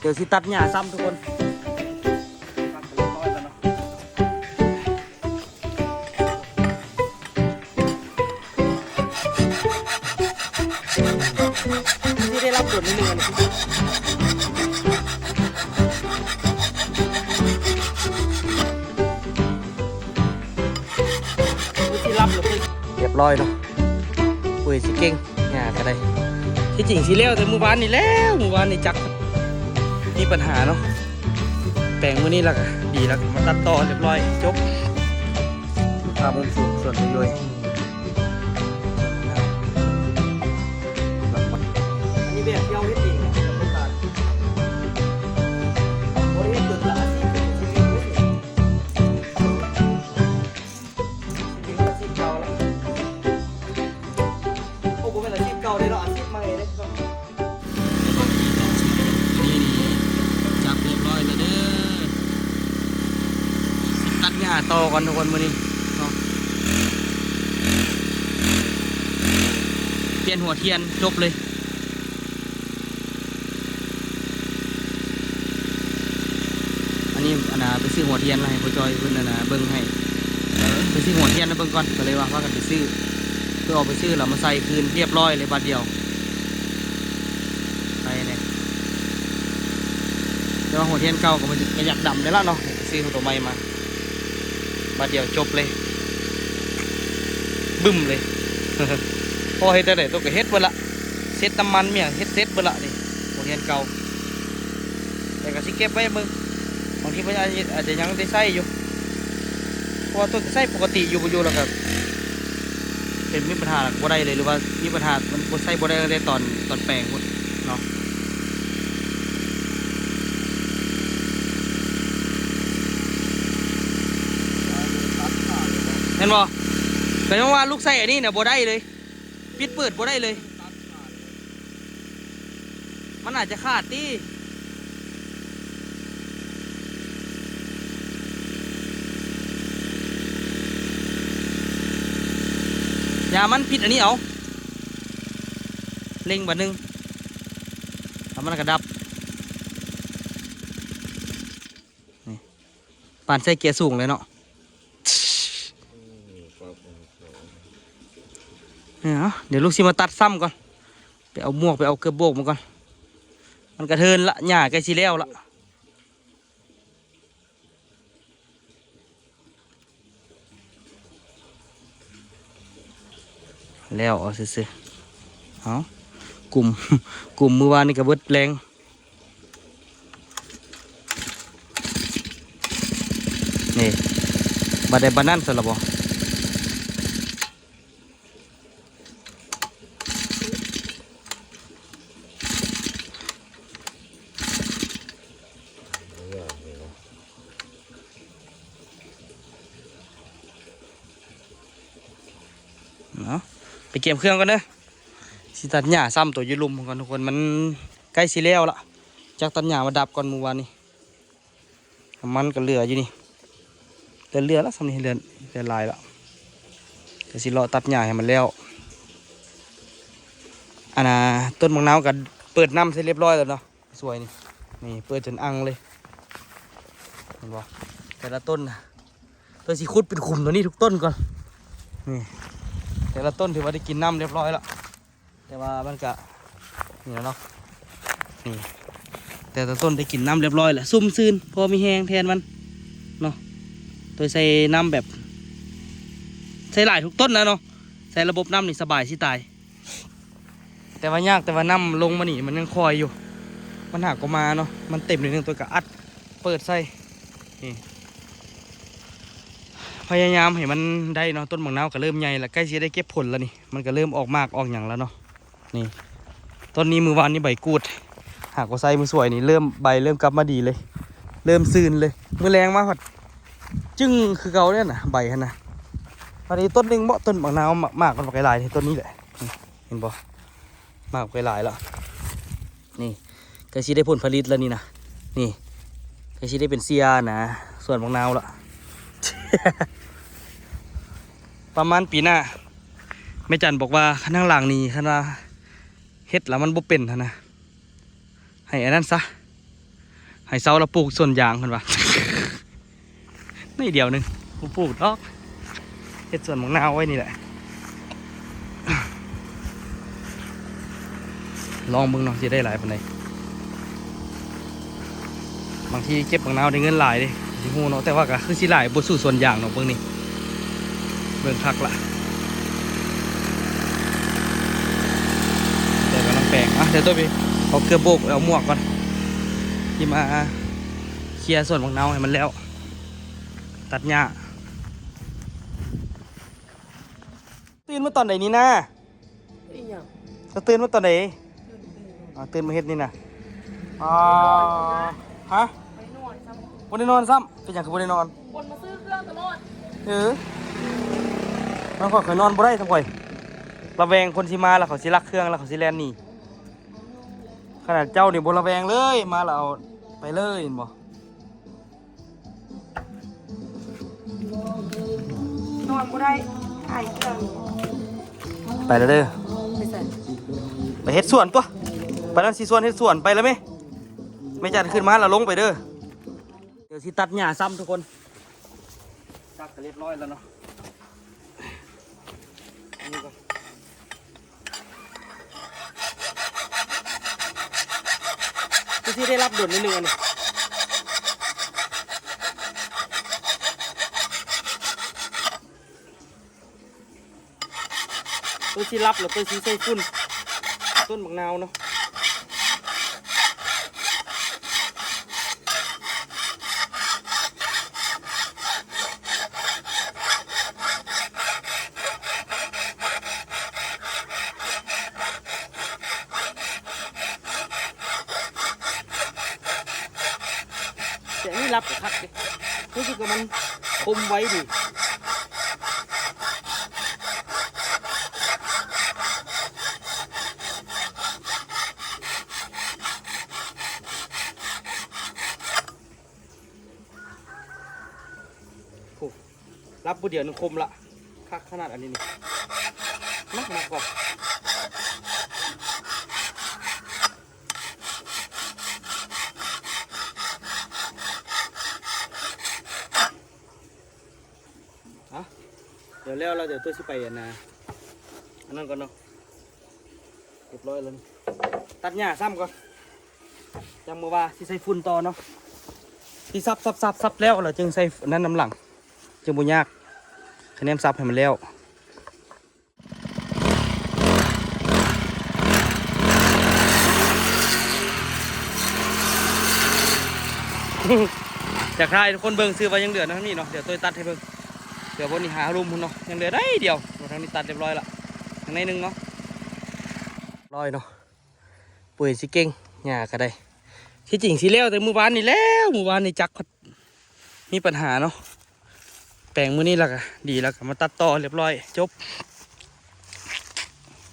ດຽວຊິຕັດຫຍ້າຊ້ຳທຸກຄົນ. ຊິໄດ້ຮັບໂດນໜຶ່ງອັນນີ້ ຊິຮັບແລ້ວ ຮຽບຮ້ອຍເນາະ. ປຸ້ຍຊິເກັ່ງ ຫຍ້າກໍໄດ້ ທີ່ຈິງຊິແລ້ວແຕ່ມື້ວານນີ້ແລ້ວ ມື້ວານນີ້ຈັກມີບັນຫາເນາະ. ແປງມື້ນີ້ລະກໍດີລະ ມາຕັດຕໍ່ຮຽບຮ້ອຍ ຈົບ. ພາບມຸມສູງ ສວນໂຕໂຢຍ. ອັນນີ້ແບບທີ່ເຮົາເຮັດເອງນະ ບໍ່ໄດ້ເຮັດໂດນລະ ອາຊີບເປັນຊີວິດເລີຍ. ອາຊີບເກົ່າລະ ໂອ້ ບໍ່ແມ່ນອາຊີບເກົ່າເດ້ເນາະ ອາຊີບໃໝ່ເດ້. ນີ້ໆ ຈັບຮຽບຮ້ອຍແລ້ວເດີ ຕັດຫຍ້າຕໍ່ກ່ອນທຸກຄົນມື້ນີ້ເນາະ. ປ່ຽນຫົວທຽນ ຈົບເລີຍ. ອັນນີ້ ອັນນ່າ ໄປຊື້ຫົວທຽນມາໃຫ້ພໍ່ຈ້ອຍເພິ່ນ ອັນນ່າ ເບິ່ງໃຫ້. ເອີ ໄປຊື້ຫົວທຽນມາເບິ່ງກ່ອນ ກໍເລີຍວ່າພາກັນໄປຊື້ ເພື່ອເອົາໄປຊື້ແລ້ວມາໃສ່ຄືນ ຮຽບຮ້ອຍເລີຍບາດດຽວ. ໄປແດ່ ແຕ່ວ່າຫົວທຽນເກົ່າກໍມັນກໍຢາກດຳໄດ້ລະເນາະ ໄປຊື້ໂຕໃໝ່ມາ ບາດດຽວຈົບເລີຍ ບຶ້ມເລີຍ. ພໍເຮັດຈັ່ງໃດ ໂຕກໍເຮັດເບິດລະ ເຊັດນ້ຳມັນ ມີຫຍັງເຮັດເຊັດເບິດລະນີ້ ຫົວທຽນເກົ່າ. ແຕ່ກໍຊິເກັບໄວ້ເບິ່ງ ບາງທີມັນອາດ ອາດຈະຍັງໄດ້ໃຊ້ຢູ່ ເພາະວ່າຕົ້ນກໍໃຊ້ປົກກະຕິຢູ່ ບໍ່ຢູ່ແລ້ວກໍເປັນ ມີບັນຫາ ບໍ່ໄດ້ເລີຍ ຫຼືວ່າມີບັນຫາ ມັນບໍ່ ໃຊ້ບໍ່ໄດ້ຕັ້ງແຕ່ຕອນ ຕອນແປງພຸ້ນເນາະ. ແມ່ນບໍ່? ກໍຍັງວ່າລູກໃຊ້ອັນນີ້ນະ ບໍ່ໄດ້ເລີຍ ປິດເປີດບໍ່ໄດ້ເລີຍ. ມັນອາດຈະຂາດຕິ ຢ່າ ມັນຜິດອັນນີ້ເອົາ ເລັ່ງບາດໜຶ່ງ ແລ້ວມັນກໍດັບ. ນີ້ ປານໃສ່ເກຍສູງເລີຍເນາະ. ເອີ ເດຽວລູກຊິມາຕັດຊ້ຳກ່ອນ ໄປເອົາໝວກ ໄປເອົາເກີບໂບກມາກ່ອນ. ມັນກະເທີນລະ ຫຍ້າໃກ້ຊິແລ້ວລະ ແລ້ວເອົາຊື່ໆ. ເອົາ ກຸມ ກຸມມື້ວານນີ້ກະເບິດແລງ. ນີ້ ບາດໃດບາດນັ້ນຊັ້ນລະບໍ? ເນາະ ໄປກຽມເຄື່ອງກ່ອນເດີ ຊິຕັດຫຍ້າຊ້ຳໂຕຢູ່ລຸ່ມກ່ອນທຸກຄົນ ມັນໃກ້ຊິແລ້ວລະ ຈັກຕັດຫຍ້າມາດັບກ່ອນ. ມື້ວານນີ້ ນ້ຳມັນກໍເຫຼືອຢູ່ນີ້ ເຫຼືອໆລະ ສ່ຳນີ້ ເຫຼືອ ເຫຼືອຫຼາຍລະ ກໍຊິເລາະຕັດຫຍ້າໃຫ້ມັນແລ້ວ. ອັນນ່າ ຕົ້ນໝາກນາວກໍເປີດນ້ຳໃສ່ຮຽບຮ້ອຍແລ້ວເນາະ ສວຍນີ້ ນີ້ເປີດຈົນອັ່ງເລີຍ ເຫັນບໍ່? ແຕ່ລະຕົ້ນນະ ໂຕຊິຂຸດເປັນຂຸມໂຕນີ້ທຸກຕົ້ນກ່ອນ ນີ້ ແຕ່ລະຕົ້ນຖືວ່າໄດ້ກິນນ້ຳຮຽບຮ້ອຍລະ ແຕ່ວ່າມັນກະ ນີ້ແຫຼະເນາະ ນີ້ ແຕ່ລະຕົ້ນໄດ້ກິນນ້ຳຮຽບຮ້ອຍລະ ຊຸ່ມຊື່ນ ພໍມີແຮງແທນມັນເນາະ. ໂດຍໃສ່ນ້ຳແບບ ໃສ່ຫຼາຍທຸກຕົ້ນນະເນາະ ໃສ່ລະບົບນ້ຳນີ້ສະບາຍຊິຕາຍ. ແຕ່ວ່າຍາກ ແຕ່ວ່ານ້ຳລົງມານີ້ມັນຍັງຄ່ອຍຢູ່ ມັນຫາກໍມາເນາະ ມັນເຕັມໜ້ອຍໜຶ່ງ ໂຕກໍອັດ ເປີດໃສ່ ນີ້ ພະຍາຍາມໃຫ້ມັນໄດ້ເນາະ. ຕົ້ນໝາກນາວກໍເລີ່ມໃຫຍ່ລະ ໃກ້ຊິໄດ້ເກັບຜົນລະນີ້ ມັນກໍເລີ່ມອອກໝາກອອກຫຍັງລະເນາະ. ນີ້ ຕົ້ນນີ້ມື້ວານນີ້ໃບກູດ ຫາກໍໃສ່ມື້ສວຍນີ້ ເລີ່ມ ໃບເລີ່ມກັບມາດີເລີຍ ເລີ່ມຊື່ນເລີຍ. ມື້ແລງມາພັດຈຶ່ງຄືເກົ່າເດ້ນະ ໃບຫັ້ນນະ. ອັນນີ້ຕົ້ນໜຶ່ງເບາະ ຕົ້ນໝາກນາວ ໝາກ ໝາກມັນບັກຫຼາຍໆນີ້ ຕົ້ນນີ້ແຫຼະ ເຫັນບໍ່? ໝາກໄປຫຼາຍແລ້ວ ນີ້ ໃກ້ຊິໄດ້ຜົນຜະລິດແລ້ວນີ້ນະ ນີ້ ໃກ້ຊິໄດ້ເປັນເສຍນະ ສວນໝາກນາວລະ ປະມານປີໜ້າ. ແມ່ຈັນບອກວ່າ ຄັນທາງຫຼັງນີ້ ຄັນວ່າເຮັດແລ້ວມັນບໍ່ເປັນຫັ້ນນະ ໃຫ້ອັນນັ້ນຊະ ອ້າຍເຊົາລາວປູກສວນຢາງເພິ່ນວ່າ ໜ້ອຍດຽວໜຶ່ງ ບໍ່ປູກດອກ ເຮັດສວນໝາກນາວໄວ້ນີ້ແຫຼະ. ລອງເບິ່ງເນາະ ຊິໄດ້ຫຼາຍປານໃດ. ບາງທີເກັບໝາກນາວໄດ້ເງິນຫຼາຍເດ້ ຊິຮູ້ເນາະ ແຕ່ວ່າກໍຄືຊິຫຼາຍບໍ່ສູ້ສວນຢາງດອກເບິ່ງນີ້. ເບິ່ງຄັກລະ ແຕ່ກຳລັງແປງ. ອ່ະ ດຽວໂຕໄປເອົາເກືອໂບກ ເອົາໝວກກ່ອນ ຊິມາເຄຍສວນໝາກນາວໃຫ້ມັນແລ້ວ ຕັດຫຍ້າ. ຕື່ນມາຕອນໃດນີ້ນາ? ອີຫຍັງ? ເຈົ້າຕື່ນມາຕອນໃດ? ອໍ ຕື່ນມາເຮັດນີ້ນະ. ອໍ ຮະ? ບໍ່ໄດ້ນອນຊ້ຳ. ເປັນຫຍັງຄືບໍ່ໄດ້ນອນ? ຄົນມາຊື້ເຄື່ອງຕະຫຼອດ. ເອີ ມັນຂ້ອຍ ຂ້ອຍນອນບໍ່ໄດ້ຊັ້ນຂ້ອຍ ລະແວງຄົນຊິມາ ລະເຂົາຊິລັກເຄື່ອງ ລະເຂົາຊິແລ່ນໜີ. ຂະໜາດເຈົ້ານີ້ບໍ່ລະແວງເລີຍ ມາລະເອົາໄປເລີຍ ເຫັນບໍ່? ນອນບໍ່ໄດ້ ຂາຍເຄື່ອງ. ໄປແລ້ວເດີ. ໄປໃສ? ໄປເຮັດສວນຕົວະ. ໄປນຳຊິຊວນເຮັດສວນ ໄປແລ້ວແມ. ແມ່ຈັນຂຶ້ນມາແລ້ວລົງໄປເດີ. ດຽວຊິຕັດຫຍ້າຊ້ຳທຸກຄົນ. ຈັກກະຮຽບຮ້ອຍແລ້ວເນາະ. ອັນນີ້ກ່ອນ. ຄືຊິໄດ້ຮັບດົນໜ້ອຍໜຶ່ງອັນນີ້. ໂຕຊິລັບແລ້ວ ໂຕຊິໃສ່ຝຸ່ນຕົ້ນໝາກນາວເນາະ. ແຕ່ອັນນີ້ລັບກໍຄັກເດ້ ຮູ້ສຶກວ່າມັນຄົມໄວດີ. ໂອ້ ລັບມື້ດຽວໜຶ່ງຄົມລະ ຄັກຂະໜາດອັນນີ້ນີ້ ມັກ ມັກວ່າ. ອ່ະ ດຽວແລ້ວລະ ດຽວໂຕຊິໄປອັນນ່າ ອັນນັ້ນກ່ອນເນາະ. ຮຽບຮ້ອຍແລ້ວນີ້ ຕັດຫຍ້າຊ້ຳກ່ອນ ຈັ່ງມາວ່າຊິໃສ່ຝຸ່ນຕໍ່ເນາະ. ຊິສັບ ສັບ ສັບ ສັບແລ້ວ ແລ້ວຈຶ່ງໃສ່ອັນນັ້ນນຳຫຼັງ ຈຶ່ງບໍ່ຍາກ ຄະແນນສັບໃຫ້ມັນແລ້ວ. ຢາກຖ່າຍໃຫ້ທຸກຄົນເບິ່ງ ຊື່ວ່າຍັງເຫຼືອທາງນີ້ເນາະ ດຽວໂຕຍຕັດໃຫ້ເບິ່ງ. ດຽວບ່ອນນີ້ຫາລຸ່ມພຸ້ນເນາະ ຍັງເຫຼືອໜ້ອຍດຽວ. ທາງນີ້ຕັດຮຽບຮ້ອຍລະ ທາງໃນໜຶ່ງເນາະ ຮ້ອຍເນາະ. ປຸ້ຍຊິເກັ່ງ ຫຍ້າກໍໄດ້ ທີ່ຈິງຊິແລ້ວແຕ່ມື້ວານນີ້ແລ້ວ ມື້ວານນີ້ຈັກພັດມີປັນຫາເນາະ. ແປງມື້ນີ້ລະກະດີ ລະກະມາຕັດຕໍ່ຮຽບຮ້ອຍ ຈົບ.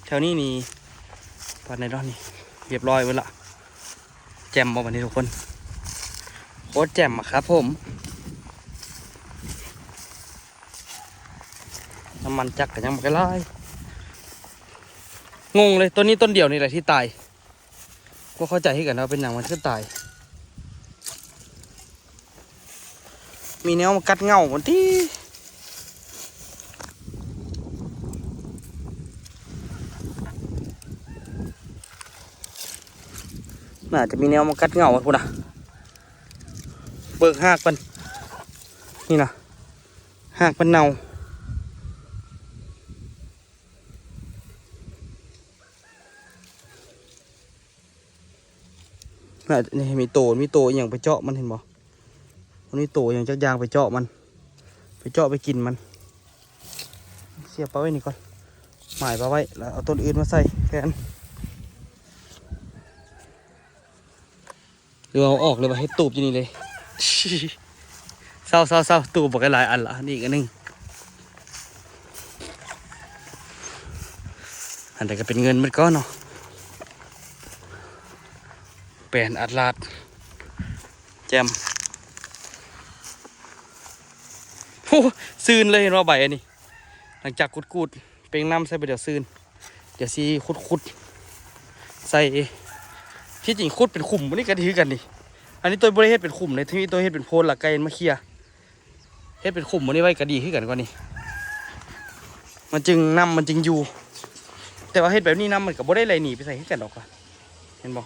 ແຖວນີ້ນີ້ປານໃດເນາະ ນີ້ຮຽບຮ້ອຍເບິດລະ. ແຈ່ມບໍ່ບັດນີ້ທຸກຄົນ? ໂຄດແຈ່ມອະຄັບຜົມ. ນ້ຳມັນຈັກກະຍັງບໍ່ໄດ້ຫຼາຍ. ງົງເລີຍ ຕົ້ນນີ້ຕົ້ນດຽວນີ້ແຫຼະທີ່ຕາຍ. ບໍ່ເຂົ້າໃຈຄືກັນວ່າເປັນຫຍັງມັນຄືຕາຍ. ມີແນວມາກັດເຫງົ້າມັນຕິ. ໜ້າຈະມີແນວມາກັດເຫງົ້າພຸ້ນນະ. ເບິ່ງຮາກມັນ ນີ້ນະ ຮາກມັນເນົ່າ. ນະ ນີ້ມີໂຕ ມີໂຕອີ່ຫຍັງໄປເຈາະມັນ ເຫັນບໍ່? ມັນມີໂຕອີ່ຫຍັງຈັກຢ່າງໄປເຈາະມັນ ໄປເຈາະໄປກິນມັນ. ເສຍປາໄວ້ນີ້ກ່ອນ ໝາຍປາໄວ້ ແລ້ວເອົາຕົ້ນອື່ນມາໃສ່ແທນ. ຫຼືວ່າເອົາອອກ ຫຼືວ່າເຮັດຕູບຢູ່ນີ້ເລີຍ. ເຊົາໆໆ ຕູບບັກຫຼາຍອັນລະ ນີ້ອີກອັນໜຶ່ງ. ອັນໃດກໍເປັນເງິນໝົດກ່ອນເນາະ. ແປນອັດລາດ ແຈ່ມ. ໂອ້ ຊືນເລີຍ ເຫັນບໍ່ໃບອັນນີ້ ຫຼັງຈາກຂູດໆ ເປັ່ງນ້ຳໃສ່ໄປດຽວຊືນ. ດຽວຊິຂຸດໆ ໃສ່ ທີ່ຈິງຂຸດເປັນຂຸມ ອັນນີ້ກໍຖືກັນນີ້ ອັນນີ້ໂຕຍບໍ່ໄດ້ເຮັດເປັນຂຸມເດ້ ທີ່ໂຕຍເຮັດເປັນໂພນ ລະໄກ່ມາເຄຍ ເຮັດເປັນຂຸມໝົດນີ້ໄວ້ກໍດີຄືກັນ ກວ່ານີ້ ມັນຈຶ່ງ ນ້ຳມັນຈຶ່ງຢູ່. ແຕ່ວ່າເຮັດແບບນີ້ ນ້ຳມັນກໍບໍ່ໄດ້ໄຫຼໜີໄປໃສຄືກັນດອກ ເຫັນບໍ່?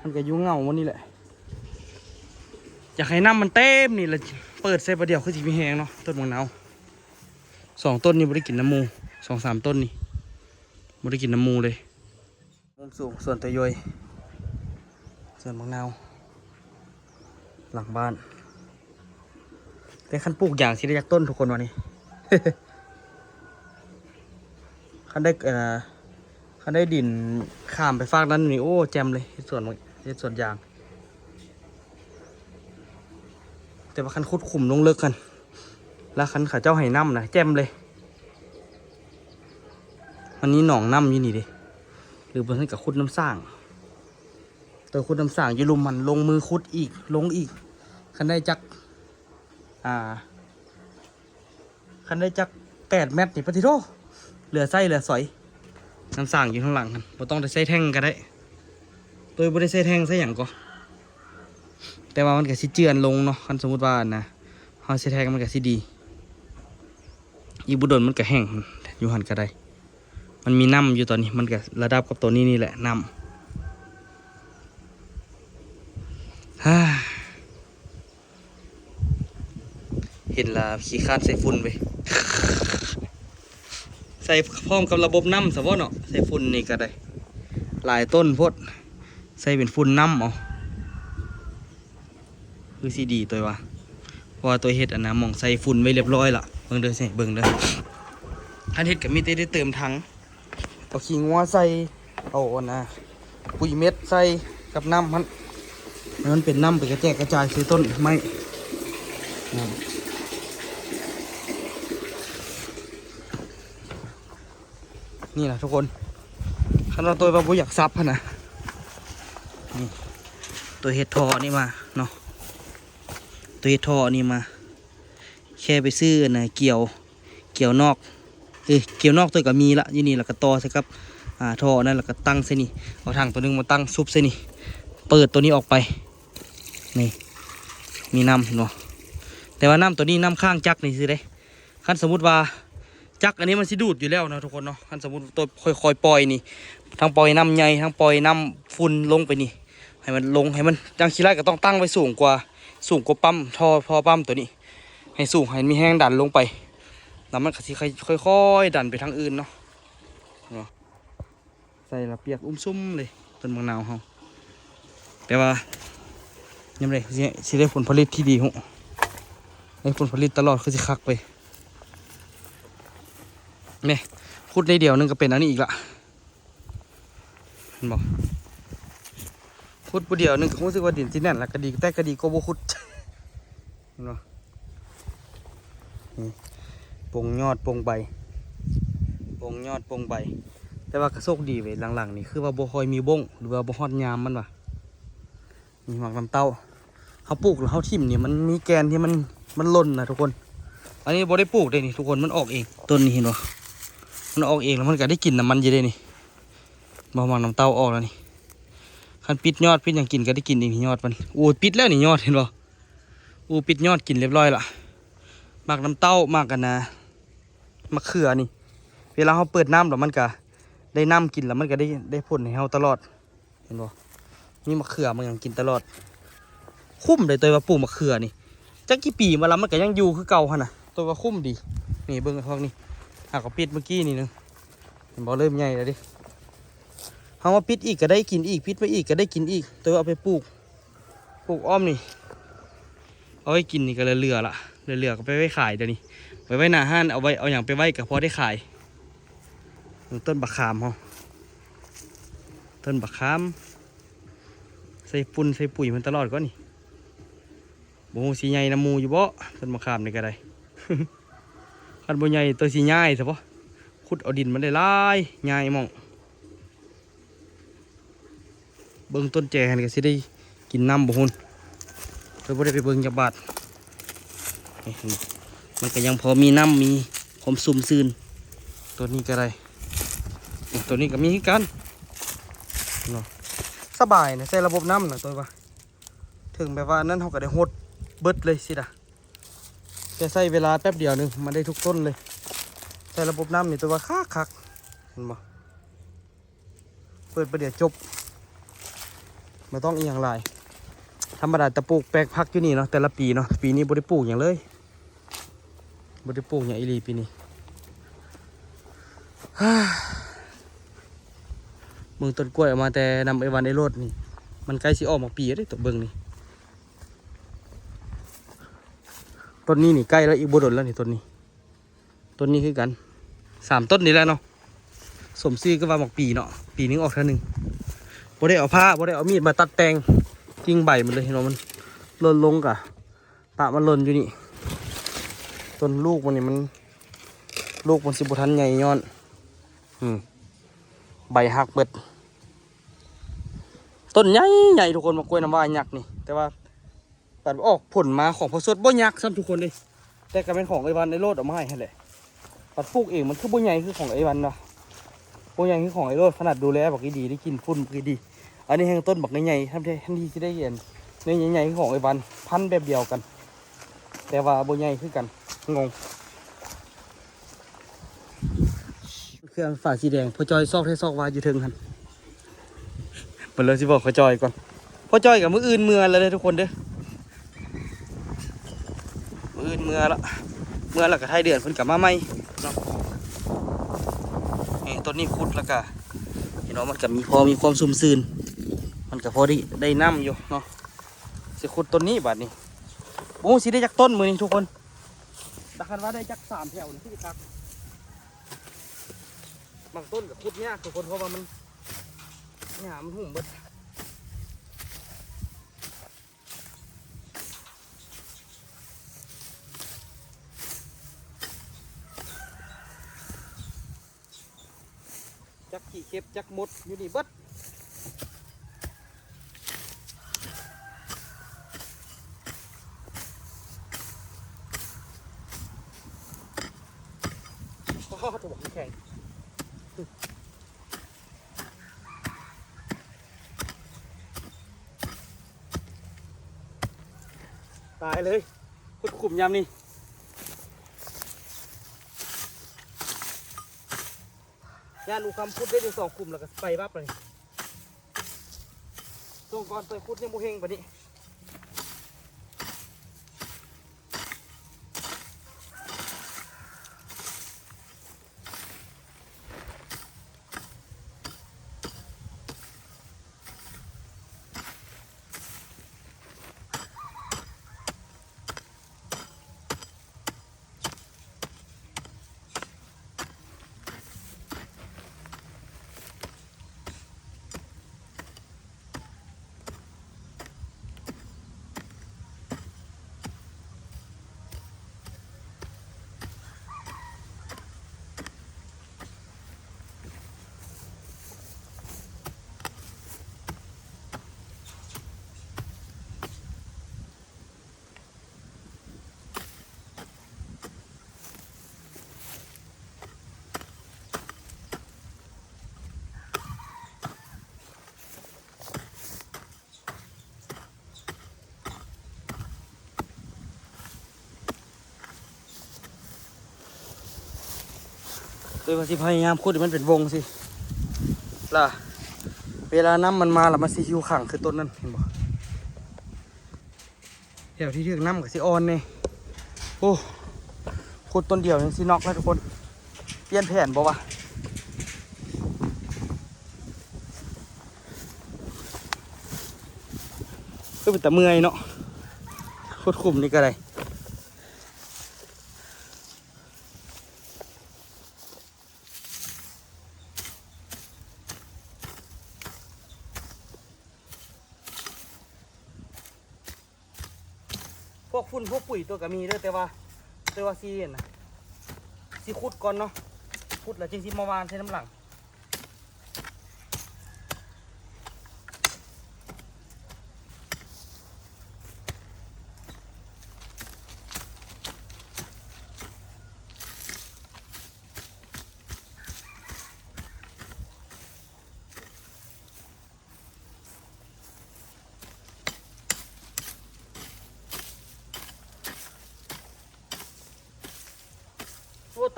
ມັນກໍຢູ່ເຫງົາໝົດນີ້ແຫຼະ. ຢາກໃຫ້ນ້ຳມັນເຕັມນີ້ລະ ເປີດໃສ່ບາດດຽວຄືຊິມີແຮງເນາະ. ຕົ້ນໝາກນາວສອງຕົ້ນນີ້ບໍ່ໄດ້ກິນນ້ຳໝູ່ ສອງສາມຕົ້ນນີ້ບໍ່ໄດ້ກິນນ້ຳໝູ່ເລີຍ. ມຸມສູງສວນຕະຢວຍ ສວນໝາກນາວ ຫຼັງບ້ານ. ແຕ່ຄັນປູກຢາງຊິໄດ້ຈັກຕົ້ນທຸກຄົນວ່ານີ້ ຄັນໄດ້ ເອີ ຄັນໄດ້ດິນຂ້າມໄປຟາກນັ້ນນີ້ ໂອ້ ແຈ່ມເລີຍ ເຮັດສວນ ເຮັດສວນຢາງ. ແຕ່ວ່າຄັນຂຸດຂຸມລົງເລິກຫັ້ນ ລະຄັນເຂົາເຈົ້າໃຫ້ນ້ຳນະ ແຈ່ມເລີຍ. ມັນມີໜອງນ້ຳຢູ່ນີ້ເດ້ ຫຼືບໍ່ຊັ້ນກໍຂຸດນ້ຳສ້າງ. ໂຕຍຂຸດນ້ຳສ້າງຢູ່ລຸ່ມຫັ້ນ ລົງມືຂຸດອີກ ລົງອີກ. ຄັນໄດ້ຈັກ ອ່າ ຄັນໄດ້ຈັກແປດແມັດນີ້ ປະຕິໂທ ເຫຼືອໃຊ້ເຫຼືອສອຍ. ນ້ຳສ້າງຢູ່ທາງຫຼັງຫັ້ນ ບໍ່ຕ້ອງໄດ້ໃຊ້ແທັງກໍໄດ້. ໂຕຍບໍ່ໄດ້ໃຊ້ແທັງໃຊ້ຫຍັງກໍ ແຕ່ວ່າມັນກໍຊິເຈື່ອນລົງເນາະ. ຄັນສົມມຸດວ່າ ອັນນະ ເຮົາໃຊ້ແທັງມັນກໍຊິດີ. ອີກບໍ່ດົນມັນກໍແຫ້ງ ຢູ່ຫັ້ນກໍໄດ້. ມັນມີນ້ຳຢູ່ຕອນນີ້ ມັນກໍລະດັບກັບຕົວນີ້ນີ້ແຫຼະ ນ້ຳ. ເຫັນລະຂີ້ຄ້ານໃສ່ຝຸ່ນເວີຍ. ໃສ່ພ້ອມກັບລະບົບນ້ຳຊະບໍ່ເນາະ. ໃສ່ຝຸ່ນນີ້ກໍໄດ້ ຫຼາຍຕົ້ນໂພດ ໃສ່ເປັນຝຸ່ນນ້ຳເອົາ. ຄືຊິດີໂຕຍວ່າ ເພາະວ່າໂຕຍເຮັດອັນນະ ໝ່ອງໃສ່ຝຸ່ນໄວ້ລຽບຮ້ອຍລະ. ເບິ່ງເດີ ໃຫ້ເບິ່ງເດີ. ຄັນເຮັດກໍມີແຕ່ໄດ້ເຕີມຖັງ ເອົາຂີ້ງົວໃສ່ ເອົາອັນນະ ປຸ໋ຍເມັດໃສ່ກັບນ້ຳຫັ້ນ ໃຫ້ມັນເປັນນ້ຳໄປກະແຈກກະຈາຍໃສ່ຕົ້ນໄມ້. ນີ້ລະທຸກຄົນ ຄັນວ່າໂຕຍວ່າບໍ່ຢາກສັບຫັ້ນນະ ນີ້ ໂຕຍເຮັດທໍ່ອັນນີ້ມາເນາະ. ໂຕຍເຮັດທໍ່ອັນນີ້ມາ ແຄ່ໄປຊື້ອັນນະ ກຽວ ກຽວນອກ ເອີ ກຽວນອກໂຕຍກໍມີລະ ຢູ່ນີ້ ລະກະຕໍ່ໃສ່ກັບ ອ່າ ທໍ່ນັ້ນ ລະກະຕັ້ງໃສ່ນີ້ ເອົາຖັງໂຕໜຶ່ງມາຕັ້ງຊຸບໃສ່ນີ້ ເປີດໂຕນີ້ອອກໄປ ນີ້ ມີນ້ຳ ເຫັນບໍ່? ແຕ່ວ່ານ້ຳໂຕນີ້ ນ້ຳຄ້າງຈັກນີ້ຊື່ເດ້. ຄັນສົມມຸດວ່າຈັກອັນນີ້ມັນຊິດູດຢູ່ແລ້ວເນາະທຸກຄົນເນາະ. ຄັນສົມມຸດໂຕຍຄ່ອຍໆປ່ອຍນີ້ ທັງປ່ອຍນ້ຳໃຫຍ່ ທັງປ່ອຍນ້ຳຝຸ່ນລົງໄປນີ້ ໃຫ້ມັນລົງ ໃຫ້ມັນ ຢ່າງຂີ້ໄລ່ກໍຕ້ອງຕັ້ງໄວ້ສູງກວ່າ ສູງກວ່າປ້ຳ ທໍ່ ທໍ່ປ້ຳໂຕນີ້ ໃຫ້ສູງ ໃຫ້ມີແຮງດັນລົງໄປ ແລ້ວມັນກໍຊິຄ່ອຍໆດັນໄປທາງອື່ນເນາະ ເນາະ. ໃສ່ລະປຽກອຸ້ມຊຸ່ມເລີຍ ຕົ້ນໝາກນາວເຮົາ. ແຕ່ວ່າຍາມໃດຊິ ຊິໄດ້ຜົນຜະລິດທີ່ດີ ຮູ້ ໄດ້ຜົນຜະລິດຕະຫຼອດ ຄືຊິຄັກເວີຍ. ນີ້ ຂຸດໜ້ອຍດຽວໜຶ່ງກໍເປັນອັນນີ້ອີກລະ ເຫັນບໍ່? ຂຸດຜູ້ດຽວໜຶ່ງກໍຮູ້ສຶກວ່າດິນຊິແໜ້ນລະ ກໍດີ ແຕ່ກໍດີກວ່າບໍ່ຂຸດ ເຫັນບໍ່? ນີ້ ປົງຍອດປົງໃບ ປົງຍອດປົງໃບ. ແຕ່ວ່າກໍໂຊກດີເວີຍ ຫຼັງໆນີ້ຄືວ່າບໍ່ຄ່ອຍມີບົ້ງ ຫຼືວ່າບໍ່ຮອດຍາມມັນວ່າ. ນີ້ໝາກນ້ຳເຕົ້າ ເຮົາປູກແລ້ວເຮົາຖິ້ມນີ້ ມັນມີແກ່ນທີ່ມັນ ມັນຫຼົ່ນນະທຸກຄົນ. ອັນນີ້ບໍ່ໄດ້ປູກເດ້ນີ້ທຸກຄົນ ມັນອອກເອງ. ຕົ້ນນີ້ເຫັນບໍ່? ມັນອອກເອງ ແລ້ວມັນກໍໄດ້ກິນນ້ຳມັນຢູ່ເດ້ນີ້. ບໍ່ ໝາກນ້ຳເຕົ້າອອກແລ້ວນີ້. ຄັນປິດຍອດ ປິດຫຍັງກິນກໍໄດ້ກິນເອງນີ້ ຍອດມັນ. ໂອ້ ປິດແລ້ວນີ້ຍອດ ເຫັນບໍ່? ອູ ປິດຍອດກິນລຽບຮ້ອຍລະ. ໝາກນ້ຳເຕົ້າ ໝາກອັນນະ ໝາກເຂືອນີ້ ເວລາເຮົາເປີດນ້ຳແລ້ວ ມັນກະໄດ້ນ້ຳກິນ ແລ້ວມັນກະໄດ້ ໄດ້ຜົນໃຫ້ເຮົາຕະຫຼອດ ເຫັນບໍ່? ມີໝາກເຂືອ ໝາກຫຍັງກິນຕະຫຼອດ. ຄຸ້ມເດ້ ໂຕຍວ່າປູກໝາກເຂືອນີ້ ຈັກກີ່ປີມາແລ້ວ ມັນກະຍັງຢູ່ຄືເກົ່າຫັ້ນນະ. ໂຕຍວ່າຄຸ້ມດີ. ນີ້ເບິ່ງພວກນີ້ ຫາກໍປິດມື້ກີ້ນີ້ໜຶ່ງ ເຫັນບໍ່? ເລີ່ມໃຫຍ່ແລ້ວເດ້. ເຮົາມາປິດອີກກໍໄດ້ກິນອີກ ປິດໄວ້ອີກກໍໄດ້ກິນອີກ. ໂຕຍວ່າເອົາໄປປູກ ປູກອ້ອມນີ້ ເອົາໄວ້ກິນນີ້ກໍເຫຼືອໆລະ ເຫຼືອໆກໍໄປໄວ້ຂາຍ. ດຽວນີ້ໄປໄວ້ໜ້າຮ້ານ ເອົາໄວ້ ເອົາຫຍັງໄປໄວ້ກໍພໍໄດ້ຂາຍ. ຕົ້ນບັກຂາມເຮົາ ຕົ້ນບັກຂາມ ໃສ່ຝຸ່ນໃສ່ປຸ໋ຍມັນຕະຫຼອດກ່ອນນີ້. ບໍ່ຮູ້ຊິໃຫຍ່ນຳໝູ່ຢູ່ບໍ່ ຕົ້ນບັກຂາມນີ້ກໍໄດ້. ຄັນບໍ່ໃຫຍ່ໂຕຊິຍ້າຍຊະບໍ່? ຂຸດເອົາດິນມັນໄດ້ຫຼາຍ ຍ້າຍໝ່ອງ. ເບິ່ງຕົ້ນແຈຫັ້ນກໍຊິໄດ້ກິນນ້ຳບໍ່ຮຸ່ນ ເພິ່ນບໍ່ໄດ້ໄປເບິ່ງຈັກບາດ. ນີ້ ມັນກໍຍັງພໍມີນ້ຳ ມີຄວາມຊຸ່ມຊື່ນ. ໂຕນີ້ກໍໄດ້ ນີ້ ໂຕນີ້ກໍມີຄືກັນເນາະ. ໃ ສະບາຍນະ ໃສ່ລະບົບນ້ຳນະ ໂຕວ່າ ເຖິງແບບວ່າອັນນັ້ນ ເຮົາກໍໄດ້ຫົດເບິດເລີຍຊີ້ນະ ແຕ່ໃຊ້ເວລາແປັບດຽວໜຶ່ງ ມັນໄດ້ທຸກຕົ້ນເລີຍ. ໃສ່ລະບົບນ້ຳນີ້ ໂຕວ່າຄັກໆ ເຫັນບໍ່? ເປີດປະດຽວຈົບ ບໍ່ຕ້ອງອີ່ຫຍັງຫຼາຍ. ທຳມະດາແຕ່ປູກແປກຜັກຢູ່ນີ້ເນາະ ແຕ່ລະປີເນາະ, ປີນີ້ບໍ່ໄດ້ປູກຫຍັງເລີຍ, ບໍ່ໄດ້ປູກຫຍັງອີ່ຫຼີປີນີ້. ເບິ່ງຕົ້ນກ້ວຍອອກມາແຕ່ນຳໄອ້ວັນໄອ້ໂລດນີ້ ມັນໃກ້ຊິອອກໝາກປີແລ້ວເດ້ ຕົວເບິ່ງນີ້. ຕົ້ນນີ້ນີ້ໃກ້ແລ້ວ ອີກບໍ່ດົນແລ້ວນີ້ ຕົ້ນນີ້. ຕົ້ນນີ້ຄືກັນ ສາມຕົ້ນນີ້ແຫຼະເນາະ, ສົມຊື່ຄືວ່າໝາກປີເນາະ, ປີໜຶ່ງອອກເທື່ອໜຶ່ງ. ບໍ່ໄດ້ເອົາພ້າ ບໍ່ໄດ້ເອົາມີດມາຕັດແຕ່ງ ກິ່ງໃບມັນເລີຍເນາະ, ມັນຫຼົ່ນລົງກະປະມັນຫຼົ່ນຢູ່ນີ້. ຕົ້ນລູກມັນນີ້ມັນ ລູກມັນຊິບໍ່ທັນໃຫຍ່ຍ້ອນ ອືມ ໃບຫັກເບິດ. ຕົ້ນໃຫຍ່ໆ ທຸກຄົນ, ໝາກກ້ວຍນ້ຳວ້າຍັກນີ້, ແຕ່ວ່າ ບັດອອກຜົນມາຂອງພໍ່ສົດບໍ່ຍັກຊ້ຳທຸກຄົນເດ້, ແຕ່ກໍແມ່ນຂອງໄອ້ວັນໄອ້ໂລດເອົາມາໃຫ້ຫັ້ນແຫຼະ. ບັດປູກເອງມັນຄືບໍ່ໃຫຍ່ຄືຂອງໄອ້ວັນວະ, ບໍ່ໃຫຍ່ຄືຂອງໄອ້ໂລດ, ຂະໜາດດູແລບັກອີ່ດີ ໄດ້ກິນຝຸ່ນບັກອີ່ດີ. ອັນນີ້ແຮ່ງຕົ້ນບັກໃຫຍ່ໆ ທັງທີ່ ທັງທີ່ຊິໄດ້ອັນໃຫຍ່ໆ ຄືຂອງໄອ້ວັນ, ພັນແບບດຽວກັນ ແຕ່ວ່າບໍ່ໃຫຍ່ຄືກັນ, ງົງ. ເຄື່ອງຝາສີແດງ ພໍ່ຈ້ອຍຊອກແທ້ຊອກວ່າຢູ່ເທິງຫັ້ນ. ເບິ່ງເລີຍ ຊິບອກພໍ່ຈ້ອຍກ່ອນ. ພໍ່ຈ້ອຍກໍມື້ອື່ນເມືອແລ້ວເດີທຸກຄົນເດີ, ມື້ອື່ນເມືອລະ, ເມືອລະກໍທ້າຍເດືອນເພິ່ນກໍມາໃໝ່ເນາະ. ນີ້ ຕົ້ນນີ້ຂຸດລະກະ ເຫັນວ່າມັນກໍມີ ພໍມີຄວາມຊຸ່ມຊື່ນ, ມັນກໍພໍໄດ້ ໄດ້ນ້ຳຢູ່ເນາະ. ຊິຂຸດຕົ້ນນີ້ບາດນີ້ ບໍ່ຮູ້ຊິໄດ້ຈັກຕົ້ນມື້ນີ້ທຸກຄົນ, ແຕ່ຄັນວ່າໄດ້ຈັກສາມແຖວນີ້ຄືຄັກ. ບາງຕົ້ນກໍຂຸດຍາກທຸກຄົນ ເພາະວ່າມັນ ຫຍ້າມັນຫຸ້ມເບິດ. ຈັກຂີ້ເຂັບຈັກມົດຢູ່ນີ້ເບິດ. ໂອ້ໂຫ ແຂງ ຕາຍເລີຍ ຂຸດຂຸມຍາມນີ້. ຢ້ານອຸຄຳຂຸດໄດ້ຢູ່ສອງຂຸມ ແລ້ວກໍໄປວັບເລີຍ. ຊ່ວງກ່ອນໄປຂຸດຍັງບໍ່ເຮັງປານນີ້. ໂດຍວ່າຊິພະຍາຍາມຂຸດໃຫ້ມັນເປັນວົງຊີ້ ລະເວລານ້ຳມັນມາລະ ມັນຊິຫິ້ວຂັງຄືຕົ້ນນັ້ນ ເຫັນບໍ່? ແຖວທີ່ຖືກນ້ຳກໍຊິອ່ອນແດ່. ໂອ້ ຂຸດຕົ້ນດຽວຍັງຊິນັອກແລ້ວທຸກຄົນ. ປ່ຽນແຜນບໍ່ວະ? ຄືເປັນຕາເມື່ອຍເນາະ ຂຸດຂຸມນີ້ກໍໄດ້. ພວກຝຸ່ນພວກປຸຍຕົວະກໍມີເດີ ແຕ່ວ່າ ແຕ່ວ່າຊິອັນນະ ຊິຂຸດກ່ອນເນາະ, ຂຸດແລ້ວຈຶ່ງຊິມາຫວ່ານໃສ່ນຳຫຼັງ.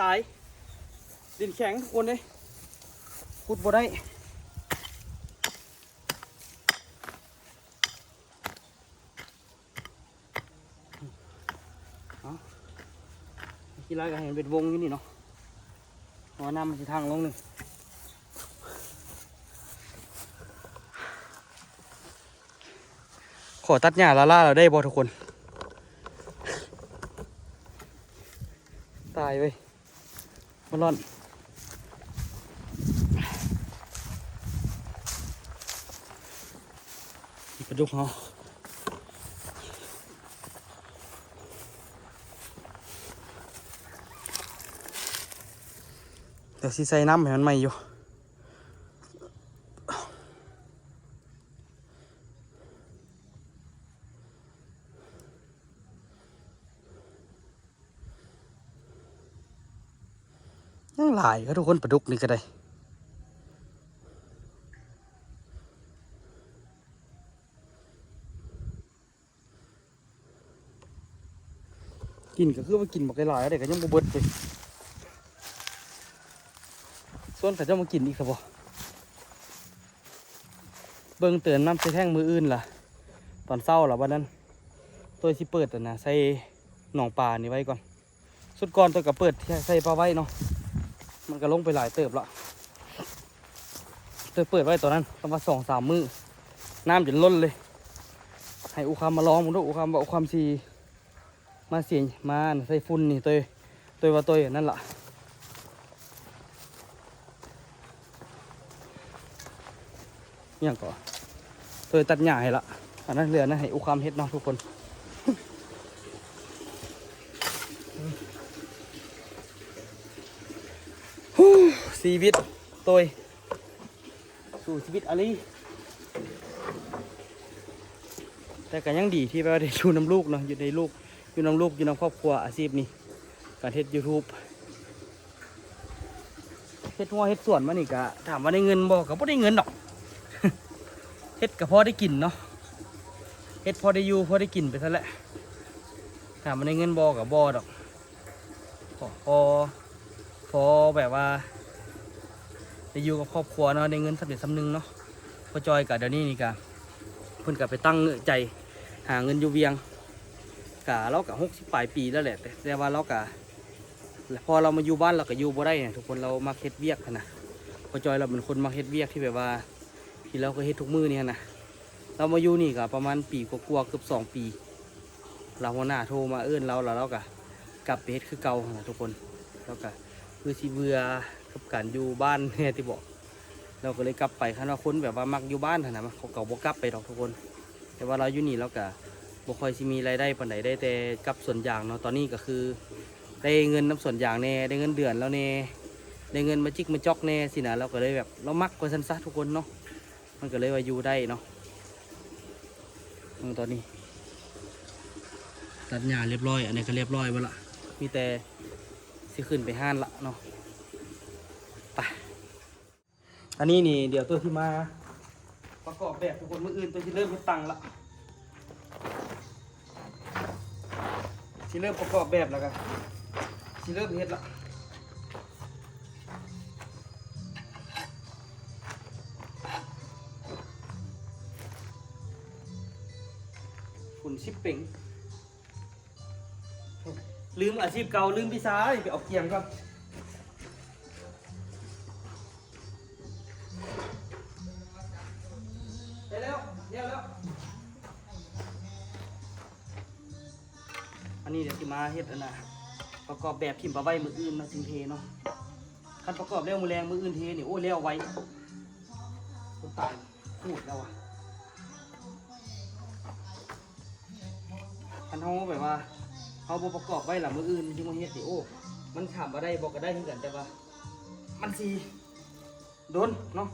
ຕາຍ ດິນແຂງທຸກຄົນເດ້ ຂຸດບໍ່ໄດ້. ເອົາ ຂີ້ໄລ່ກໍໃຫ້ມັນເປັນວົງຢູ່ນີ້ເນາະ ເພາະວ່ານ້ຳມັນຊິທາງລົງນີ້. ຂໍຕັດຫຍ້າລ້າໆ ແລ້ວໄດ້ບໍ່ທຸກຄົນ? ຕາຍເວີຍ ມັນຮ້ອນ. ປາດຸກເຮົາ ດຽວຊິໃສ່ນ້ຳໃຫ້ມັນໃໝ່ຢູ່. ຍັງຫຼາຍເດ້ທຸກຄົນ ປາດຸກນີ້ກໍໄດ້. ກິນກໍຄືວ່າກິນບັກຫຼາຍໆ ເດ້ ກໍຍັງບໍ່ເບິດເລີຍ. ຊວນເຂົາເຈົ້າມາກິນອີກຊະບໍ່? ເບິ່ງເຕີມນ້ຳໃສ່ແທ້ງມື້ອື່ນລະ ຕອນເຊົ້າລະ. ບັດນັ້ນໂຕຍຊິເປີດອັນນະ ໃສ່ໜອງປານີ້ໄວ້ກ່ອນ. ຊຸດກ່ອນໂຕຍກໍເປີດໃສ່ປາໄວ້ເນາະ ມັນກໍລົງໄປຫຼາຍເຕີບລະ. ໂຕຍເປີດໄວ້ຕອນນັ້ນ ປະມານສອງສາມມື້ ນ້ຳຈົນລົ້ນເລີຍ. ໃຫ້ອູຄຳມາລອງເບິ່ງດູ ອູຄຳວ່າອູຄຳຊິ ມາເສຍ ມາໃສ່ຝຸ່ນນີ້ ໂຕຍ ໂຕຍວ່າໂຕຍອັນນັ້ນລະ ຫຍັງກໍ ໂຕຍຕັດຫຍ້າໃຫ້ລະ. ອັນນັ້ນເຫຼືອນັ້ນໃຫ້ອູຄຳເຮັດເນາະທຸກຄົນ. ຊີວິດໂຕຍ ສູ້ຊີວິດອີ່ຫຼີ. ແຕ່ກໍຍັງດີທີ່ແບບວ່າໄດ້ຢູ່ນຳລູກເນາະ ຢູ່ໃນລູກ ຢູ່ນຳລູກ ຢູ່ນຳຄອບຄົວ. ອາຊີບນີ້ ການເຮັດຢູທູບ ເຮັດຮົ້ວເຮັດສວນມານີ້ ກະຖາມວ່າໄດ້ເງິນບໍ່? ກໍບໍ່ໄດ້ເງິນດອກ ເຮັດກໍພໍໄດ້ກິນເນາະ ເຮັດພໍໄດ້ຢູ່ພໍໄດ້ກິນໄປຊັ້ນແຫຼະ. ຖາມວ່າໄດ້ເງິນບໍ່? ກໍບໍ່ດອກ. ພໍ ພໍ ພໍແບບວ່າໄດ້ຢູ່ກັບຄອບຄົວເນາະ ໄດ້ເງິນສ່ຳໃດສ່ຳໜຶ່ງເນາະ. ພໍ່ຈ້ອຍກະດຽວນີ້ນີ້ກະ ເພິ່ນກະໄປຕັ້ງໃຈຫາເງິນຢູ່ວຽງ ກະລາວກະຫົກສິບປາຍປີແລ້ວແຫຼະ ແຕ່ ແຕ່ວ່າລາວກະ ແລະ ພໍລາວມາຢູ່ບ້ານລາວກະຢູ່ບໍ່ໄດ້ນະທຸກຄົນ. ລາວມັກເຮັດວຽກຫັ້ນນະ ພໍ່ຈ້ອຍລາວເປັນຄົນມັກເຮັດວຽກທີ່ແບບວ່າ ທີ່ລາວເຄີຍເຮັດທຸກມື້ນີ້ຫັ້ນນະ. ລາວມາຢູ່ນີ້ກໍປະມານປີກວ່າໆ ເກືອບສອງປີ ລາວຫົວໜ້າໂທມາເອີ້ນລາວ ແລ້ວລາວກໍກັບໄປເຮັດຄືເກົ່າຫັ້ນນະທຸກຄົນ. ລາວກໍຄືຊິເບື່ອກັບການຢູ່ບ້ານແດ່ຕິເບາະ ລາວກໍເລີຍກັບໄປ. ຄັນວ່າຄົນແບບວ່າມັກຢູ່ບ້ານຫັ້ນນະ ເຂົາກໍບໍ່ກັບໄປດອກທຸກຄົນ. ແຕ່ວ່າລາວຢູ່ນີ້ລາວກໍບໍ່ຄ່ອຍຊິມີລາຍໄດ້ປານໃດ ໄດ້ແຕ່ກັບສວນຢາງເນາະ. ຕອນນີ້ກໍຄືໄດ້ເງິນນຳສວນຢາງແດ່ ໄດ້ເງິນເດືອນລາວແດ່ ໄດ້ເງິນມາຈິກມາຈອກແດ່ຊີ້ນະ. ລາວກໍເລີຍແບບ ລາວມັກວ່າຊັ້ນຊະທຸກຄົນເນາະ. ມັນກໍເລີຍວ່າຢູ່ໄດ້ເນາະ. ເບິ່ງຕອນນີ້ຕັດຫຍ້າລຽບຮ້ອຍ ອັນນີ້ກໍລຽບຮ້ອຍເບິດລະ ມີແຕ່ຊິຂຶ້ນໄປຮ້ານລະເນາະ. ໄປ ອັນນີ້ນີ້ ດຽວໂຕຊິມາປະກອບແບບທຸກຄົນ. ມື້ອື່ນໂຕຊິເລີ່ມເຮັດຕັ່ງລະ ຊິເລີ່ມປະກອບແບບແລ້ວກໍຊິເລີ່ມເຮັດລະ. ຝຸ່ນສິບເປັງ ລືມອາຊີບເກົ່າ ລືມວິຊາ ໄປເອົາກຽມກ່ອນ. ໄດ້ແລ້ວ ແລ້ວແລ້ວ. ອັນນີ້ດຽວຊິມາເຮັດອັນນະ ປະກອບແບບຖິ້ມປະໄວ້ມື້ອື່ນເນາະ ຈຶ່ງເທເນາະ. ຄັນປະກອບແລ້ວມື້ແລງ ມື້ອື່ນເທນີ້ ໂອ້ ແລ້ວໄວ. ຄົນຕາຍໂຫດແລ້ວວ່າ ຄັນເຮົາແບບວ່າເຮົາບໍ່ປະກອບໄວ້ລະ ມື້ອື່ນຊິມາເຮັດນີ້ ໂອ້ ມັນຖາມວ່າໄດ້ບໍ່ ກໍໄດ້ຄືກັນ ແຕ່ວ່າມັນຊິ ໂດນເນາະ.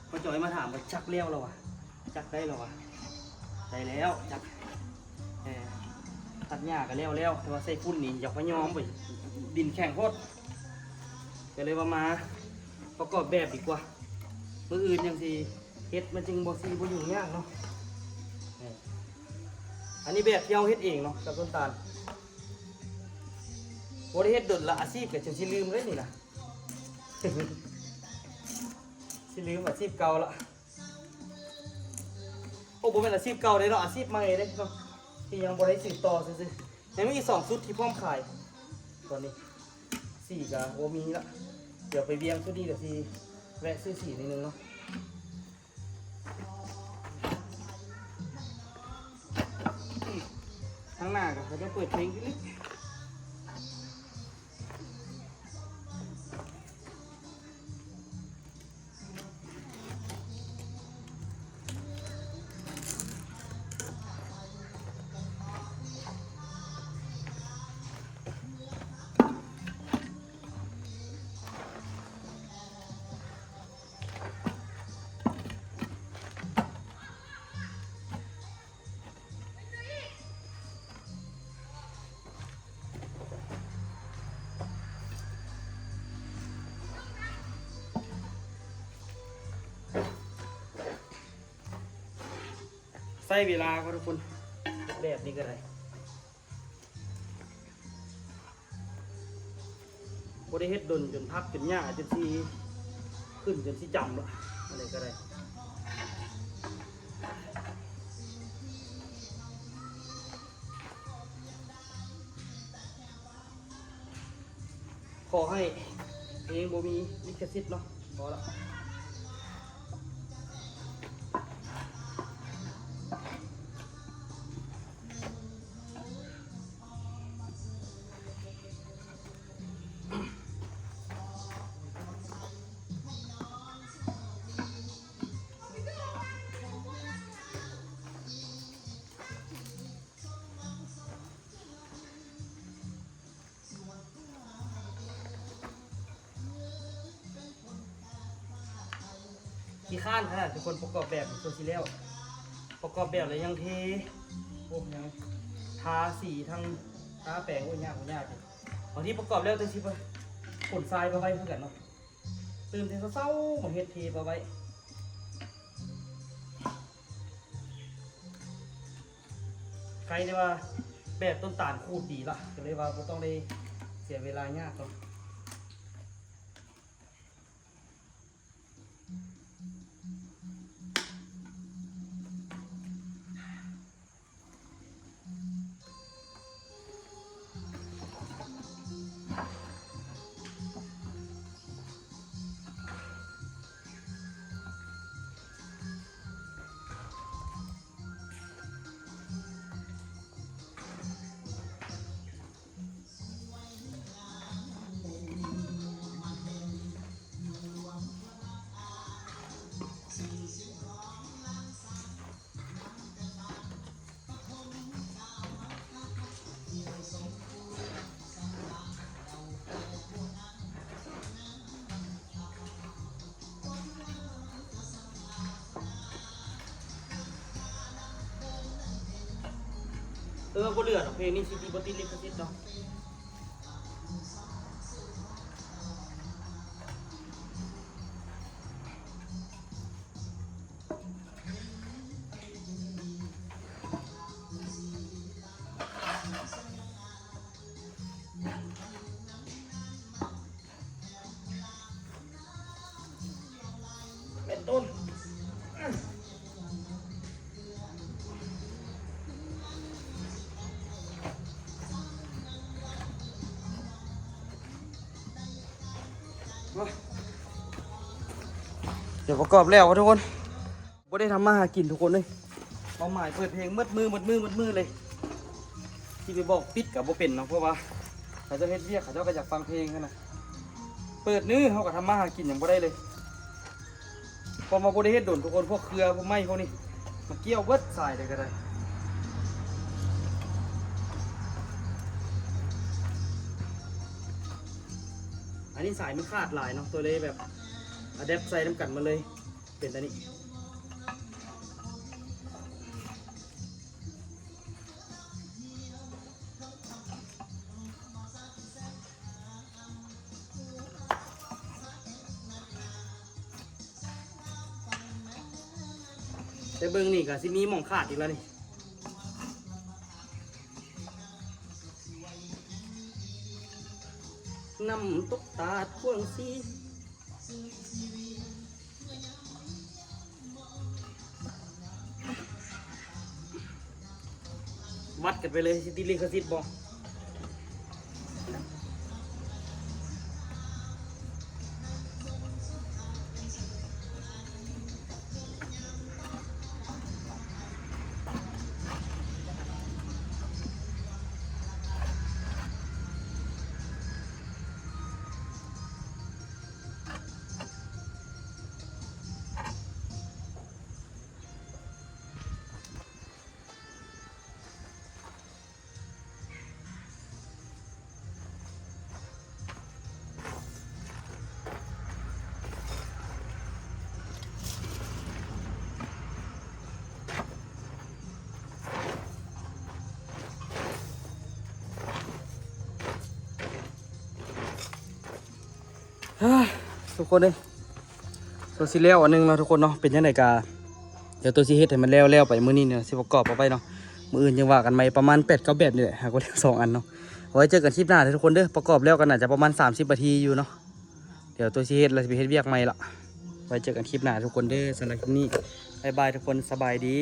ພໍ່ຈ້ອຍມາຖາມວ່າຈັກແລ້ວລະວະ ຈັກໄດ້ລະວະ. ໄດ້ແລ້ວຈັກ ເອີ ຕັດຫຍ້າກໍແລ້ວແລ້ວ ແຕ່ວ່າໃສ່ຝຸ່ນນີ້ຢາກພະຍອມເວີຍ ດິນແຂງໂພດ ກໍເລີຍວ່າມາປະກອບແບບດີກວ່າ ມື້ອື່ນຈັ່ງຊິ ເຮັດມັນຈຶ່ງບໍ່ ຊິບໍ່ຫຍຸ້ງຍາກເນາະ. ນີ້ ອັນນີ້ແບບທີ່ເຮົາເຮັດເອງເນາະ ກັບຕົ້ນຕານ. ບໍ່ໄດ້ເຮັດດົນລະ ອາຊີບກໍຈົນຊິລືມເລີຍນີ້ນະ ຊິລືມອາຊີບເກົ່າລະ. ໂອ້ ບໍ່ແມ່ນອາຊີບເກົ່າເດ້ເນາະ ອາຊີບໃໝ່ເດ້ເນາະ ທີ່ຍັງບໍ່ໄດ້ສືບຕໍ່ຊື່ໆ. ຍັງມີອີກສອງຊຸດທີ່ພ້ອມຂາຍຕອນນີ້. ສີກໍບໍ່ມີລະ ດຽວໄປວຽງຊຸດນີ້ກໍຊິແວະຊື້ສີໜ້ອຍໜຶ່ງເນາະ. ທາງໜ້າກໍເຂົາຈະເປີດເພງອີກ. ໃຊ້ເວລາກໍທຸກຄົນ ແບບນີ້ກໍໄດ້. ບໍ່ໄດ້ເຮັດດົນ ຈົນຜັກຈົນຫຍ້າ ຈົນຊິຂຶ້ນ ຈົນຊິຈຳລະ ອັນໃດກໍໄດ້. ຂໍໃຫ້ເພງບໍ່ມີລິຂະສິດເນາະ ພໍລະ. ຂີ້ຄ້ານຂະໜາດທຸກຄົນ ປະກອບແບບ ສ່ວນຊິແລ້ວ ປະກອບແບບແລ້ວຍັງເທ ໂອ້ ຍັງທາສີ ທັງທາແປງ ໂອ້ຍ ຍາກບໍ່ຍາກ. ບາງທີປະກອບແລ້ວແຕ່ຊິຂົນຊາຍມາໄວ້ຄືກັນເນາະ ຕື່ນແຕ່ເຊົ້າໆ ມາເຮັດເທມາໄວ້. ໃຄແຕ່ວ່າແບບຕົ້ນຕານຂູດດີລະ ກໍເລີຍວ່າບໍ່ຕ້ອງໄດ້ເສຍເວລາຍາກເນາະ. ເອີ ບໍ່ເຫຼືອດອກ ເພງນີ້ຊິຕິ ບໍ່ຕິດລິຂະສິດດອກ. ເປັນຕົ້ນ ດຽວປະກອບແລ້ວທຸກຄົນ. ບໍ່ໄດ້ທຳມາຫາກິນທຸກຄົນເອີຍ ເປົ້າໝາຍເປີດເພງໝົດມື້ ໝົດມື້ ໝົດມື້ເລີຍ. ຊິໄປບອກປິດກໍບໍ່ເປັນເນາະ ເພາະວ່າເຂົາເຈົ້າເຮັດວຽກ ເຂົາເຈົ້າກໍຢາກຟັງເພງຫັ້ນນະ. ເປີດມື້ເຮົາກໍທຳມາຫາກິນຫຍັງບໍ່ໄດ້ເລີຍ ເພາະວ່າບໍ່ໄດ້ເຮັດດົນທຸກຄົນ. ພວກເຄືອ ພວກໄມ້ພວກນີ້ ມາກ່ຽວເບິດ ສາຍໃດກໍໄດ້. ອັນນີ້ສາຍມັນຂາດຫຼາຍເນາະ ໂຕເລີຍແບບອາແດັບໃສ່ນຳກັນໝົດເລີຍ. ເປັນຕານີ້. ໂອ້ ແຕ່ເບິ່ງນີ້ກໍຊິມີໝ່ອງຂາດອີກແລ້ວນີ້. ນ້ຳຕົກຕາດກວາງຊີ. ວັດກັນໄປເລີຍ ຊິຕິດລິຂະສິດບໍ່? ທຸກຄົນເອີຍ ໂຕຊິແລ້ວອັນໜຶ່ງເນາະທຸກຄົນເນາະ. ເປັນຈັ່ງໃດກະ ດຽວໂຕຊິເຮັດໃຫ້ມັນແລ້ວໆໄປມື້ນີ້ເນາະ ຊິປະກອບເອົາໄປເນາະ. ມື້ອື່ນຈັ່ງວ່າກັນໃໝ່ ປະມານແປດເກົ້າແບບນີ້ແຫຼະ ຫາກໍແລ້ວສອງອັນເນາະ. ເອົາໄວ້ເຈີກັນຄລິບໜ້າເດີທຸກຄົນເດີ. ປະກອບແລ້ວກໍໜ້າຈະປະມານສາມສິບນາທີຢູ່ເນາະ. ດຽວໂຕຊິເຮັດແລ້ວຊິໄປເຮັດວຽກໃໝ່ລະ. ໄວ້ເຈີກັນຄລິບໜ້າທຸກຄົນເດີ. ສຳລັບຄລິບນີ້ ບາຍບາຍທຸກຄົນ ສະບາຍດີ.